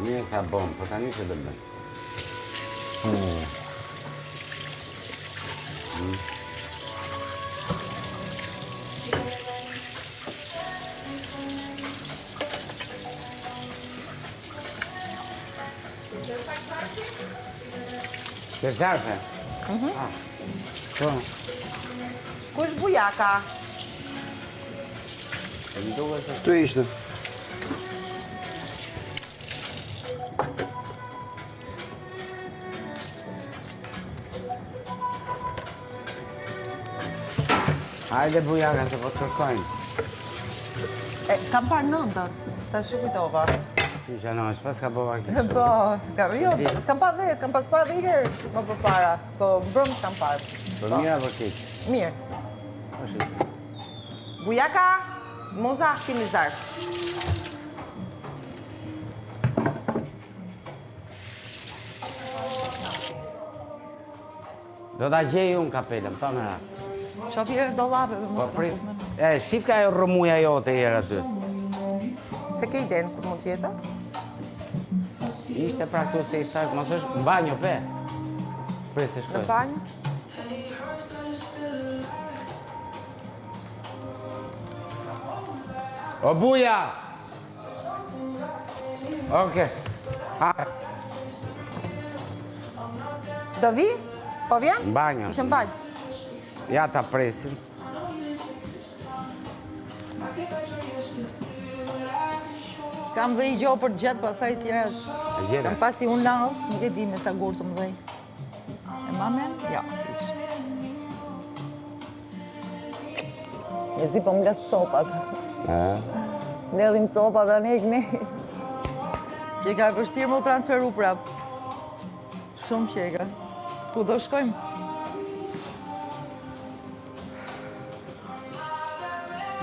Mirë tha bom, po tani që do bëjmë? Hmm. Te zarfe? Mhm. Ah. Po. Ku është bujaka? Këtu ishte. Hajde bujaka se po të kërkojnë. E, kam parë në ëndërr, tash u kujtova. Që që në është pas ka bova kishë. Po, kam, jo, kam pa dhe, kam pas pa dhe i herë më përpara, po mbrëmë kam parë. Po mirë apo keq? Mirë. Po Bujaka, moza, kemi zarf. Do ta gjej unë kapelën, pa merak. Qa vjerë dollape me Po prit. E, shifka ajo rrëmuja jote herë aty. Se ke idenë ku mund t'jetë? Ishte pra këtu se i thash, mos është në banjo, pe. Prit se shkoj. Në banjo? O buja! Oke. Do vi? Po vjen? Në banjo. Ishte në banjo. Ja ta presim. Kam dhe i gjo për të gjetë, pastaj tjera. E gjete? Kam pasi unë las, nuk e di me ca gurë të mëdhej. E mamen? Ja, ish. Mezi po mbledh copat. Mbledhim copat anë e këne. Që ka vështirë me u transferu prap. Shumë që e ka. Ku do shkojmë?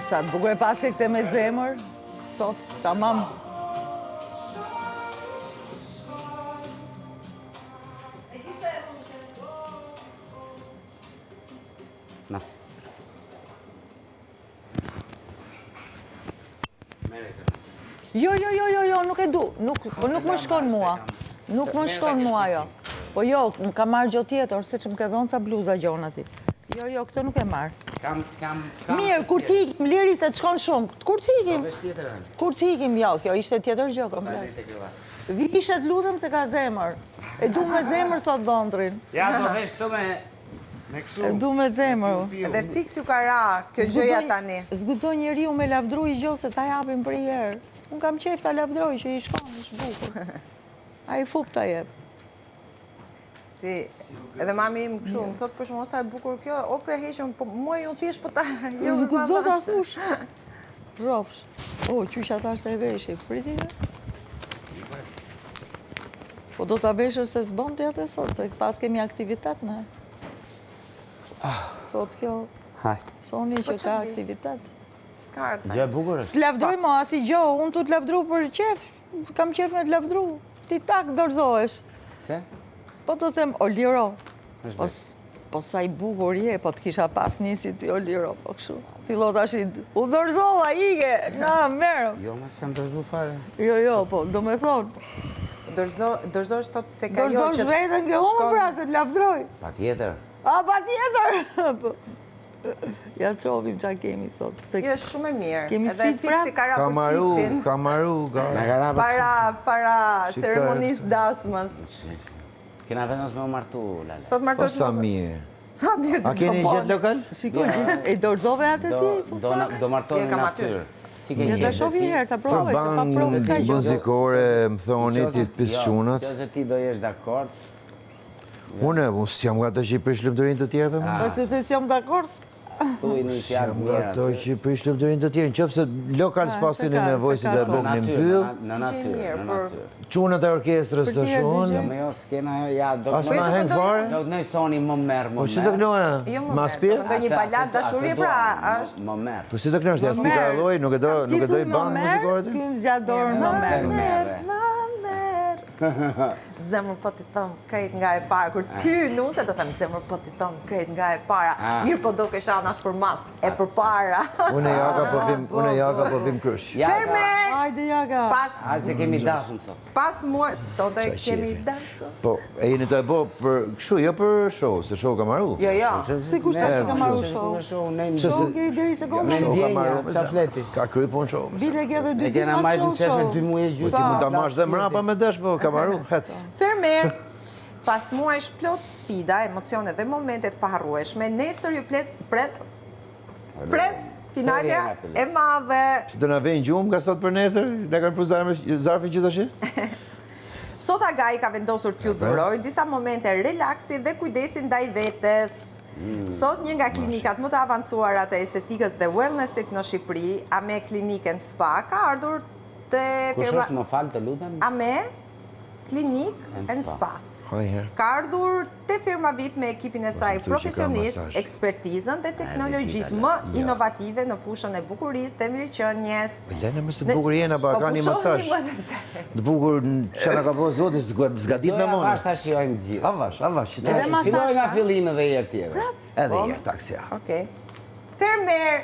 Sa të bukur e paske këtë me zemër. Sot, tamam. Na. Jo, jo, jo, jo, jo, nuk e du. Nuk, po nuk më shkon mua. Nuk më shkon mua, jo. Po jo, më kam marrë gjë tjetër, se që më ke dhonë ca bluza gjona ti. Jo, jo, këtë nuk e marr. Kam, kam, kam. Mirë, kur t'i ikim, Liri, se të shkon shumë. Kur t'i ikim? Po, vesh tjetër, tani. Kur t'i ikim, jo, kjo ishte tjetër gjë, komplet. Vishe të lutem se ka zemër. E du me zemër sot dhëndrin. Ja, do vesh këtë me Me kështu. E du me zemër. Dhe fiks ju ka ra kjo gjëja tani. S'guxon njeriu me lavdru i gjë se ta japin për i herë. Unë kam qejf ta lavdroj që i shkon, është bukur. Ai fup ta jep. Ti, edhe mami im kështu, më thot për shembull sa e bukur kjo, o po e heqëm, po mua ju thjesht po ta... Jo, s'guxo ta thush. Rrofsh. O, qysh ata se e veshi, priti ne? Po do ta veshësh se s'bën ti atë sot, se pas kemi aktivitet ne. Ah. Sot kjo, Soni po që ka aktivitet. S'ka ardhë. Gjë e bukur është. S'lavdroj mo, asi gjo, unë të të lavdru për qef, kam qef me të lavdru. Ti tak dorëzohesh. Pse? Po të them, o Liro, po, po sa i bukur je, po të kisha pas një si ty, o Liro, po kështu. Fillo tash i, u dorëzova, ike, na, merë. Jo, ma s'jam dorëzu fare. Jo, jo, po, do me thonë. Dorëzosh të të ka jo që... Dorëzosh vetën ke unë, pra, se të lavdroj. Patjetër. A, patjetër! Po. Ja të shohim ça kemi sot. Jo, është shumë e mirë. Edhe fiksi ka ra për çiftin. Ka maru, ka maru. Para, para ceremonisë dasmës. Kena vendos me u martu, Lale. Sot martosh Po sa mirë. Sa mirë të A keni gjetë lokal? Shiko, e dorëzove atë ti, Do, do martohemi në natyrë. Si ke Ja ta shoh një herë, ta provoj, se pa provë s'ka gjë. Muzikore, më thoni, ti të pis çunat. Jo, se ti do jesh dakord. Unë, unë s'jam nga ato që i prish lumturinë të tjerëve, më. Po se ti s'jam dakord? Thuj një fjalë mirë. Nga ato që i prish lumturinë të tjerëve, në qoftë se lokal s'paskeni nevojë si të bëgë një mbyll. Në natyrë, në natyrë. Çunat e orkestrës të shumë. Jo, më jo, s'kena jo, ja, do të më heng fare. Do të këndoj Soni më merr, më merr. Po si do kënoja? Jo, më merr. Do një baladë dashurie pra, është. Më merr. Po si do kënosh, ja spika lloj, nuk e do, nuk e do i bandë muzikore ti? Ky më zgjat dorën më merr. Më merr, më merr. Zemër po t'i them krejt nga e para, kur ty nuse të them zemër po t'i them krejt nga e para, Ah. mirë po do kesh anash për mas e për para. Unë e Jaka po vim, unë e Jaka po vim krysh. Fermer, Hajde, Jaka. pas, A se kemi dasëm sot. pas muaj, sot e Qa kemi qefi. dasëm. Po, e jeni të e bo për kështu, jo për show, se show ka maru. Jo, jo. Si kush tash ka marrë show? Show, ne Pse Show se- ke deri se Me kohë. Show ka ndjenja, maru. qa fleti? Ka kry punë show. me sa. Bile ke edhe dy E ditë kena mas majtë show në qef me show. dy muaj e Po gjysmë. ti mund ta marrësh dhe mrapa me desh, po ka maru, hec. Fermer, pas muajsh plot sfida, emocione dhe momente të paharrueshme, nesër ju plet, pret, pret finalja e madhe. Që do na vejnë gjumë nga sot për nesër? Ne kanë pru zarfin zarfin gjithashtu? Sot Agai ka vendosur t'ju dhuroj disa momente relaksi dhe kujdesi ndaj vetes. Mm. Sot një nga klinikat më të avancuara të estetikës dhe wellnessit në Shqipëri, Ame Clinic and Spa, ka ardhur te Kush firma është më falë të lutem? Ame Clinic And and Spa. Spa. Hajhe. Ka ardhur te firma VIP me ekipin e saj më thuaj që ka profesionist, masazh. ekspertizën dhe teknologjitë më inovative në fushën e bukurisë dhe mirëqenies. Lene më se të bukur jena, ba, Po ka një pushoheni masazh. më sepse. Të bukur, që na ka bo zoti, s'ga- s'gadit në Doja monë. avash ta shijojmë të gjithë. Avash, avash, që Edhe ta masazh. Filloj nga fillimi dhe herë tjetër. Edhe herë taksia. Okej. Fermer,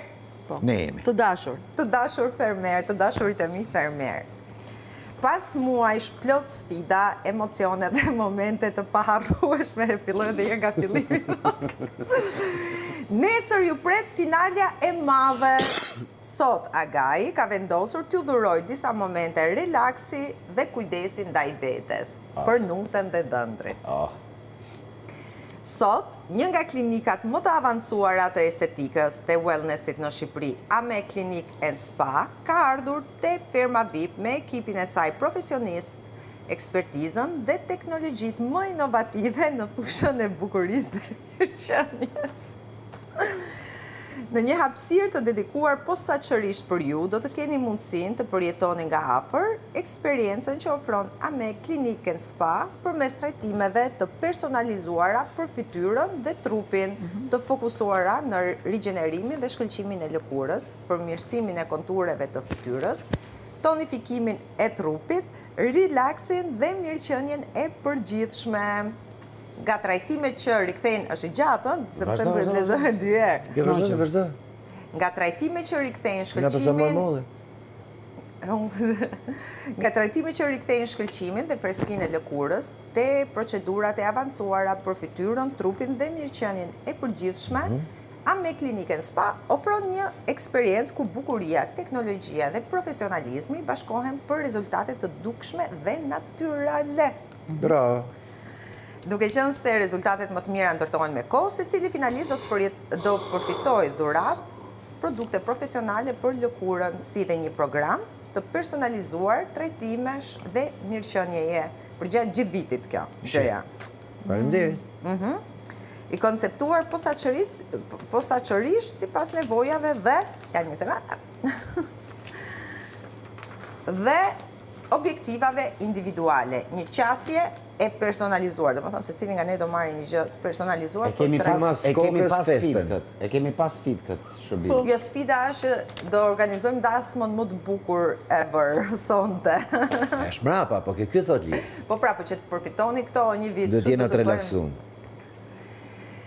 Ne jemi. Të dashur. të dashur fermer, të dashurit e mi fermer. Pas muajsh plot sfida, emocione dhe momente të paharrueshme, e filloj edhe herë nga fillimi. Nesër ju pret finalja e madhe. Sot Agai ka vendosur t'ju dhuroj disa momente relaksi dhe kujdesi ndaj vetes, për nusen dhe dhëndrit. Oh. Sot, një nga klinikat më të avancuara të estetikës dhe wellnessit në Shqipëri, Ame Clinic and Spa, ka ardhur te firma VIP me ekipin e saj profesionist, ekspertizën dhe teknologjitë më inovative në fushën e bukurisë dhe mirëqenies. Në një hapësirë të dedikuar posaçërisht për ju, do të keni mundësinë të përjetoni nga afër eksperiencën që ofron Ame Clinic and Spa përmes trajtimeve të personalizuara për fytyrën dhe trupin, të fokusuara në rigjenerimin dhe shkëlqimin e lëkurës, përmirësimin e kontureve të fytyrës, tonifikimin e trupit, relaksin dhe mirëqenien e përgjithshme. Nga trajtimet që rikthejnë, është i gjatë, ëh, se Vazhdo, them vazhdo, lexoj dy herë. Jo, vazhdo, vazhdo. Nga trajtimet që rikthejnë Na përsa marr shkëlqimin, molli. nga trajtimet që rikthejnë shkëlqimin dhe freskinë e lëkurës, te procedurat e avancuara për fytyrën, trupin dhe mirëqenien e përgjithshme, Ame Clinic and Spa ofron një eksperiencë ku bukuria, teknologjia dhe profesionalizmi bashkohen për rezultate të dukshme dhe natyrale. Bravo. Duke qenë se rezultatet më të mira ndërtohen me kohë, secili finalist do të përjet, do përfitojë dhurat, produkte profesionale për lëkurën, si dhe një program të personalizuar trajtimesh dhe mirëqenieje përgjatë gjithë vitit kjo gjëja. Faleminderit. I konceptuar posaçërisht posaçërisht sipas nevojave dhe ja një sekondë. dhe objektivave individuale, një qasje e personalizuar, domethënë secili nga ne do marrë një gjë të personalizuar E kemi për pas, mas e kemi kokës pas sfidë festën. këtë. E kemi pas sfidë këtë shërbim. Jo, sfida është që do organizojmë dasmën më të bukur ever sonte. Është mrapa, po ke ky thot li. Po pra, po që të përfitoni këto një vit. Do kështu të jena do të bëjmë relaksum.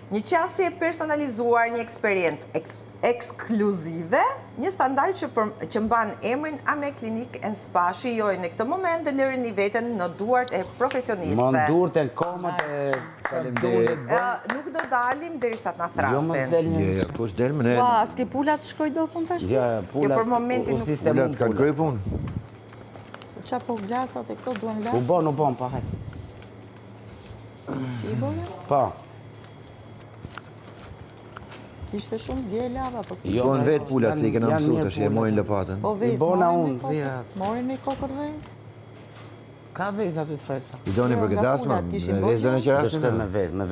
Një qasje personalizuar, një eksperiencë eks ekskluzive, një standard që, për, që mban emrin Ame Clinic and Spa. Shijojeni në këtë moment dhe lërini veten në duart e Më profesionistëve. ndurët e komët e... Faleminderit. Ë, nuk do dalim derisa të na Jo më thrasin. del një... Jo, jo, kush del më ne? Ua, s'ke pulat shkoj dot unë tash? Jo, jo, pulat... Jo, për momentin u nuk- sistemun Pulat kanë pulat. kry punë. Qa po glasat e këto duhen U la? bon, u bon, pa hajt. I bone? Po. Kishte shumë dje lava, po Jo, Bon po, vetë pulat se i kena janë mësu mirë tash, e pulat. morin lopatën. Po vezë, bona morin unë, me kokër? rira. Morin me kokër vezë? Ka vezë aty të fresa. I doni Jo, për nga këtë dasma, pulat kishin me bërë vezë do në Do qerasin. shkoj me vezë, me vezë.